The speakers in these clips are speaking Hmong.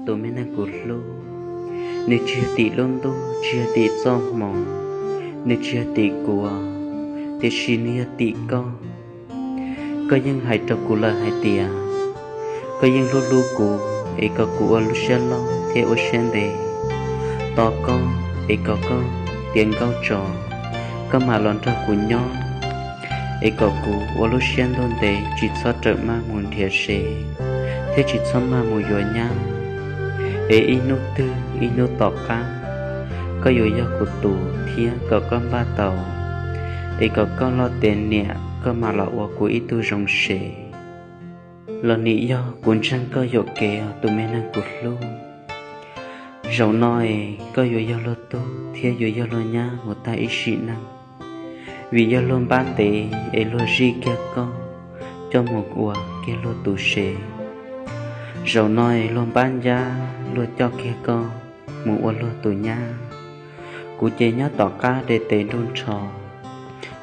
Tus me neeg kuv hlub, nws tsis yog tim lub ntuj, tsis yog tim txoj hmoov, nws tsis yog tim kuv, tiam sis nws yog tim koj. Koj yeej hais rau kuv lawm hais tias koj yeej hlub hlub kuv, es kom kuv ua lub siab loj thiab ua siab ntev tos koj, es kom koj tiav nkauj tso, koj mam los nrog kuv nyob, es kom kuv ua lub siab ntuj ntev tsis txhob rawm maj mus nrhiav sev, thiab tsis txhob maj mus yuav nyab. Es ib hnub twg ib hnub tom qab, koj yuav yog kuv tus thiab kom koj npaj tau, es kom koj loj tiav niam koj mam los ua kuv ib tug zoo sev. Los nim yog kuv ntseeg koj yuam kev os tus me neeg kuv hlub. Zaum no es koj yuav yog luag tug thiab yuav yog luag nyab mus tag ib sim neej, vim yog luag npab ntev es luag zij kiag koj coj mus ua kiag luag tus sev. Zaum no es luag npab ncab luag coj kiag koj mus ua luag tus nyab. Kuv ces nyob tom qab de tes nruj nrho,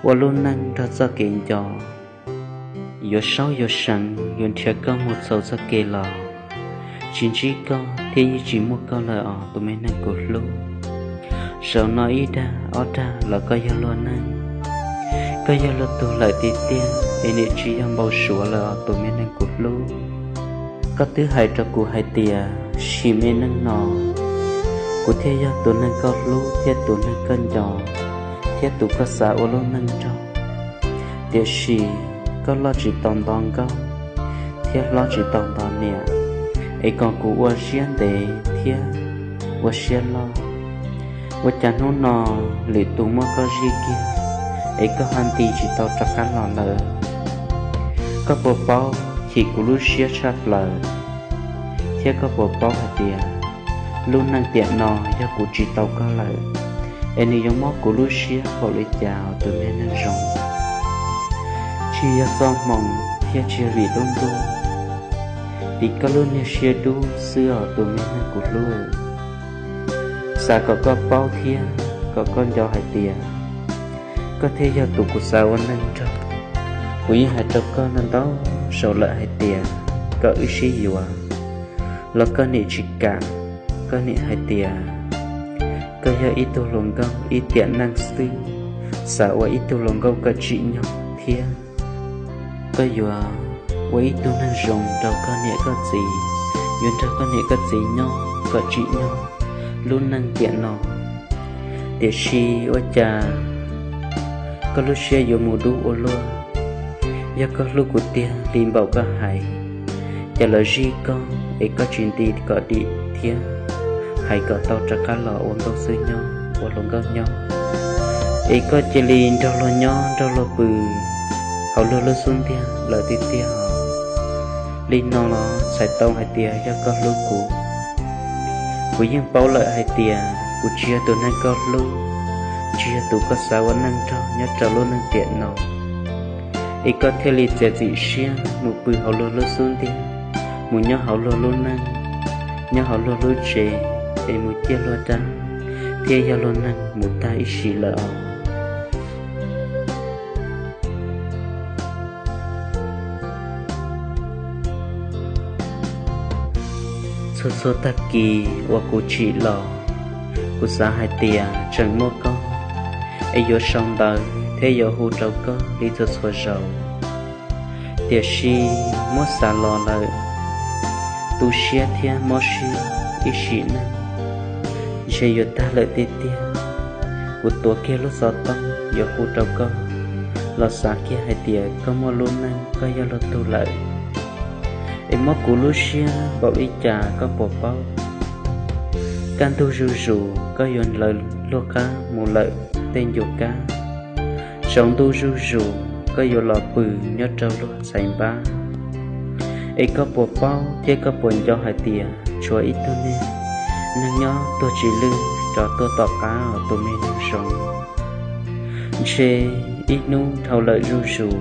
ua lub neej nrog txoj kev nco, yuav saub yuav seev yuav nrhiav koj mus txhaum txoj kev los tsis ntsib koj thiab yeej tsis muaj koj lawm os tus me neeg kuv hlub. Zaum no ib dag ob dag los koj yog luag neej, koj yog luag tug lawm tiag tiag, es nim tsis yog npau suav lawm os tus me neeg kuv hlub. Koj twb hais rau kuv hais tias sim me neej no kuv thiaj yog tus neeg koj hlub thiab tus neeg koj nco thiab tus koj xav ua lub neej nrog. Tiam sis koj loj tsis tau nto nkauj thiab hlob tsis tau nto niam, es kom kuv ua siab ntev thiab ua siab loj. Ua cas hnub no lwm tus muab koj zij kiag, es koj ho nti tsis tau rov qab los lawm? Koj puas paub chim kuv lub siab tshaj plaws, thiab koj puas paub hais tias lub neej tiam no yog kuv tsis tau koj lawm, es nws yuav mob kuv lub siab npaum li cas os tus me neeg zoo? Tsis yog txoj hmoov thiab tsis yog vim lub ntuj, vim koj lub niag siab dub xwb os tus me neeg kuv hlub. Xav kom koj paub thiab kom koj nco hais tias koj thiaj yog tus kuv xav ua neej nrog. Kuv yeej hais rau koj ntau ntau zaus lawm hais tias kom wb sib yuav, los koj nim tsis kam. Koj nim hais tias koj yog ib tug hluas nkauj ib tiam neej xwb, xav ua ib tug hluas nkauj kom tsim nyog thiab koj yuav ua ib tug neeg zoo rau koj niam koj txiv, yuav nrog koj niam koj txiv nyob kom tsim nyog lub neej tiam no. Tiam sis ua cas koj lub siab yuav mus dub ua luaj? Yog koj hlub kuv tiag li npaum koj hais, cas lawv zij koj es koj tsis nti kom dim thiab hais kom tau rov qab los ua nkauj xwb nyob ua hluas nkauj nyob, es koj cia li nrog luag nyob nrog luag pw hauv luag lub xub ntiag lawm tiag tiag os. Li no los txhais tau hais tias yog koj hlub kuv. Kuv yeej paub lawm hais tias kuv tsis yog tus neeg koj hlub, tsis yog tus koj xav ua neej nrog nyob rau lub neej tiam no, es koj thiaj li txiav txim siab mus pw hauv luag lub xub ntiag, mus nyob hauv luag lub neej, nyob hauv luag lub tsev, es mus ciaj luag dab thiab yog luag neeg mus tag ib sim lawm os. Txhua txhua tag kis uas kuv tsim los, kuv xav hais tias tseem muaj koj, es yuav sau ntawv thiab yuav hu rau koj li txhua txhua zaus. Tiam sis muab xav los lawm, tu siab thiab mob siab ib sim neej, ntshe yuav tag lawm tiag tiag. Kuv tuav kiag lub xov tooj yuav hu rau koj, los xav kiag hais tias koj muaj lub neej koj yog luag tug lawm, es mob kuv lub siab npaum li cas koj puas paub? Kaj ntug zuj zus koj yuav lawv luag qab mus lawm tej ncua kab, tsaus ntuj zuj zus koj yuav los pw nyob rau luag txhais npab. Es koj puas paub thiab koj puas nco hais tias tshuav ib tug neeg, neeg nyob tuag tsis lwj rov tuaj tom qab os tus me neeg zoo? Ntshe ib hnub dhau lawm zuj zus,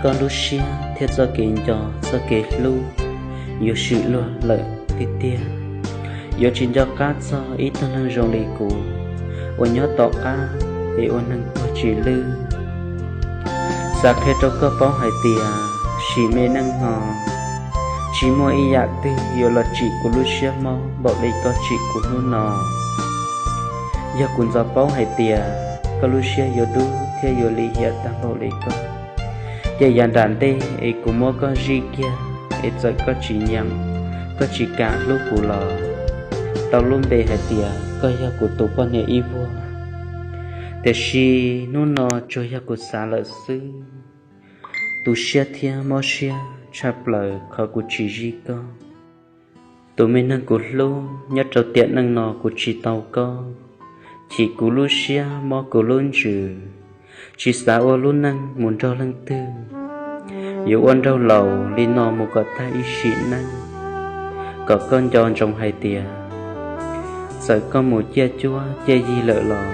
koj lub siab thiab txoj kev nco txoj kev hlub yuav swm luag lawm tiag tiag. Yuav tsis nco qab txog ib tug neeg zoo li kuv uas nyob tom qab es ua neeg tuag tsis lwj. Xav qhia rau koj paub hais tias sim me neej no, Tsis muaj ib yam twg yuav los tsim kuv lub siab mob npaum li koj tsim kuv hnub no. Yog kuv ntxov paub hais tias koj lub siab yuav dub thiab yuav lim hiam tag npaum li koj, ces yav nram ntej es kuv muab koj zij kiag, es txawm koj tsis nyeem, koj tsis kam hlub kuv los tau lub npe hais tias koj yog kuv tus poj niam ib vuag. Tiam sis hnub no tsuas yog kuv xav lawm xwb. Tu siab thiab mob siab tshaj plaws qhov kuv tsis zij koj. Tus me neeg kuv hlub, nyob rau tiam neej no kuv tsis tau koj, chim kuv lub siab mob kuv lub ntsws, tsis xav ua lub neej mus nrog leej twg. Yuav ua nraug laus li no mus kom tag ib sim neej, kom koj nco ntsoov hais tias txawm koj mus ciaj cuab ciaj yig lawm los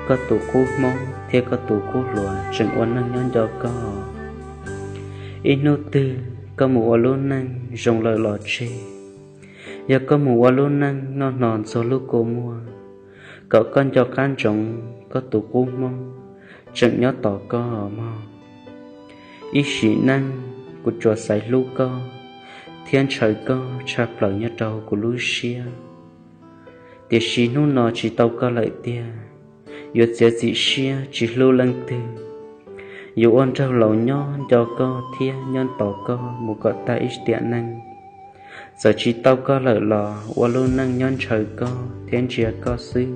koj tus qub hmoob thiab koj tus qub hluas tseem ua neej nyob nco koj. Ib hnub twg koj mus ua lub neej zoo lawm los tseg, yog koj mus ua lub neej noj hno ntxuag lub kua muag, kom koj nco qab ntsoov koj tus qub hmoob tseem nyob tos koj mog. Ib sim neej kuv tsuas xaiv hlub koj thiab ntshaw koj tshaj plaws nyob rau kuv lub siab. Tiam sis hnub no tsis tau koj lawm tiag, yuav txiav txim siab tsis hlub leej twg. Yuav ua nraug laus nyob nco koj thiab nyob tos koj mus kom tag ib tiam neej. Txawm tsis tau koj lawm los ua lub neej nyob ntshaw koj thiab ntsia koj xwb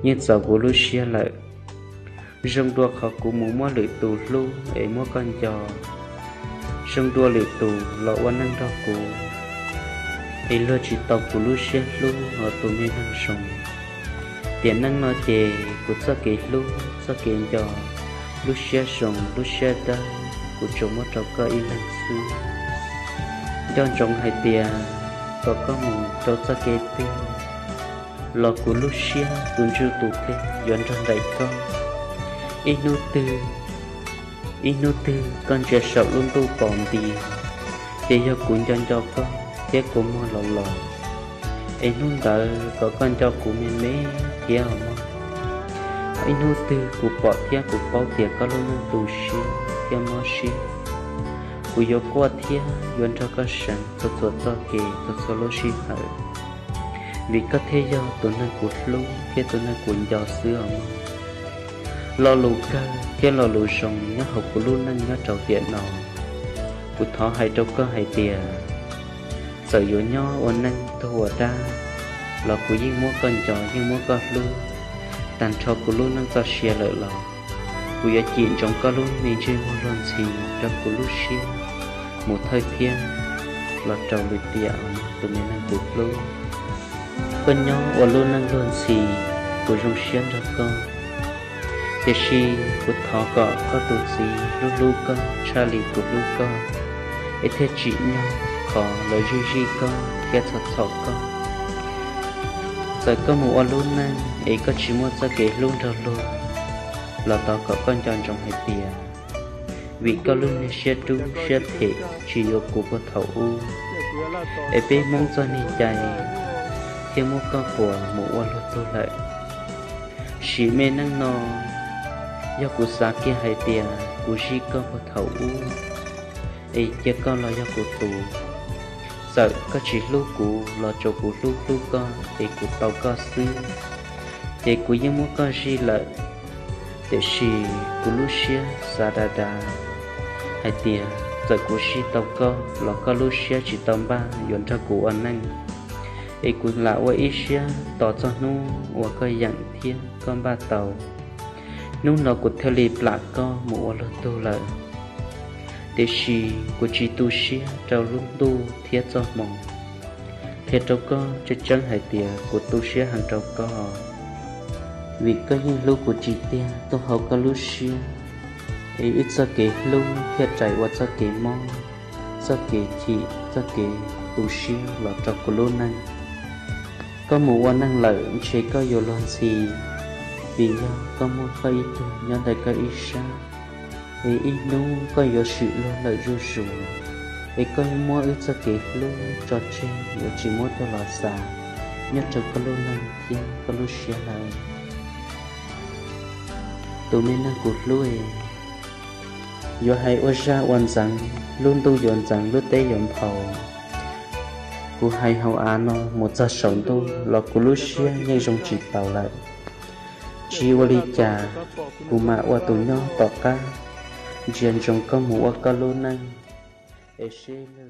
yeej txaus kuv lub siab lawm. Zoo dua qhov kuv mus muab lwm tus hlub es muab koj nco. Zoo dua lwm tus los ua neej nrog kuv, es luag tsis tau kuv lub siab hlub os tus me neeg zoo. Tiam neej no ces kuv txoj kev hlub txoj kev nco, lub siab zoo lub siab dawb kuv tsuas muab rau koj ib leeg xwb. Nco ntsoov hais tias kom koj mus rau txoj kev twg los kuv lub siab tus ntsuj tus plig yuav nrog nraim koj. Ib hnub twg, ib hnub twg koj ntsia saum lub ntuj pom nti, ces yog kuv nco nco koj thiab kua muag los los, es hnub ntawd kom koj nco kuv me me thiab os mog. Ib hnub twg kuv pom thiab kuv paub tias koj lub neej tu siab thiab mob siab, kuv yuav quaj thiab yuav nrog koj seev txhua txhua txoj kev txhua txhua lub sij hawm, vim koj thiaj yog tus neeg kuv hlub thiab tus neeg kuv nco xwb os mog. Lo lus kawg thiab lo lus zoo nyob hauv kuv lub neej nyob rau tiam no, kuv thov hais rau koj hais tias, txawm yuav nyob ua neej tuag ua dab los kuv yeej muab koj nco yeej muab koj hlub. Tag nrho kuv lub neej txoj sia lawm los kuv yuav cim ntsoov koj lub me ntsej muag luag ntxhi rau kuv lub siab mus thawj thiab los rau lwm tiam os tus me neeg kuv hlub. Koj nyob ua lub neej luag ntxhi, kuv zoo siab nrog koj, tiam sis kuv thov kom koj tus txiv hlub hlub koj tshaj li kuv hlub koj, es thiaj tsim nyog qhov lawv zij zij koj thiab txhom txhom koj. Txawm koj mus ua lub neej es koj tsis muaj txoj kev hlub nrog luag los thov kom koj nco ntsoov hais tias, vim koj lub niag siab dub siab phem tsis yuav kuv puag thaum ub, es peb Hmoob txoj niag cai thiaj muab koj quas mus ua luag tug lawm. Sim me neej no, yog kuv xav kiag hais tias kuv zij koj puag thaum ub, es cia koj los yog kuv tus. Txawm koj tsis hlub kuv los tsuas kuv hlub hlub koj es kuv tau koj xwb, ces kuv yeej muab koj zij lawm. Tiam sis kuv lub siab xav dav dav hais tias txawm kuv zij tau koj los koj lub siab tsis tau npaj yuav nrog kuv ua neej, es kuv lam ua ib siab tos txog hnub uas koj yeem thiab koj npaj tau, hnub no kuv thiaj li plam koj mus ua luag tug lawm. Tiam sis kuv tsis tu siab rau lub ntuj thiab txoj hmoo. Qhia rau koj tseeb tseeb hais tias kuv tu siab heev rau koj, vim koj yeej hlub kuv tsis tiag tuaj hauv koj lub siab, es wb txoj kev hlub thiaj rais ua txoj kev mob, txoj kev chim, txoj kev tu siab los rau kuv lub neej. Koj mus ua neej lawm ntshe koj yuav luag ntxhi, vim yog koj muaj koj ib tug nyob ntawm koj ib sab, es ib hnub koj yuav swm luag lawm zuj zus, es koj yuav muab wb txoj kev hlub tso tseg yuav tsis muab tuaj los xav nyob rau koj lub neej thiab koj lub siab lawm. Tus me neeg kuv hlub es, Yuav hais ua zaj ua ntxeev, lub ntuj yuav ntxeev lub teb yuav nphau. Kuv hais hauv av no mus txog saum ntuj los kuv lub siab yeej zoo tsis taus lawm. Tsis ua li cas, kuv mam ua tus nyob tom qab, ntsia ntsoov koj mus ua koj lub neej es seb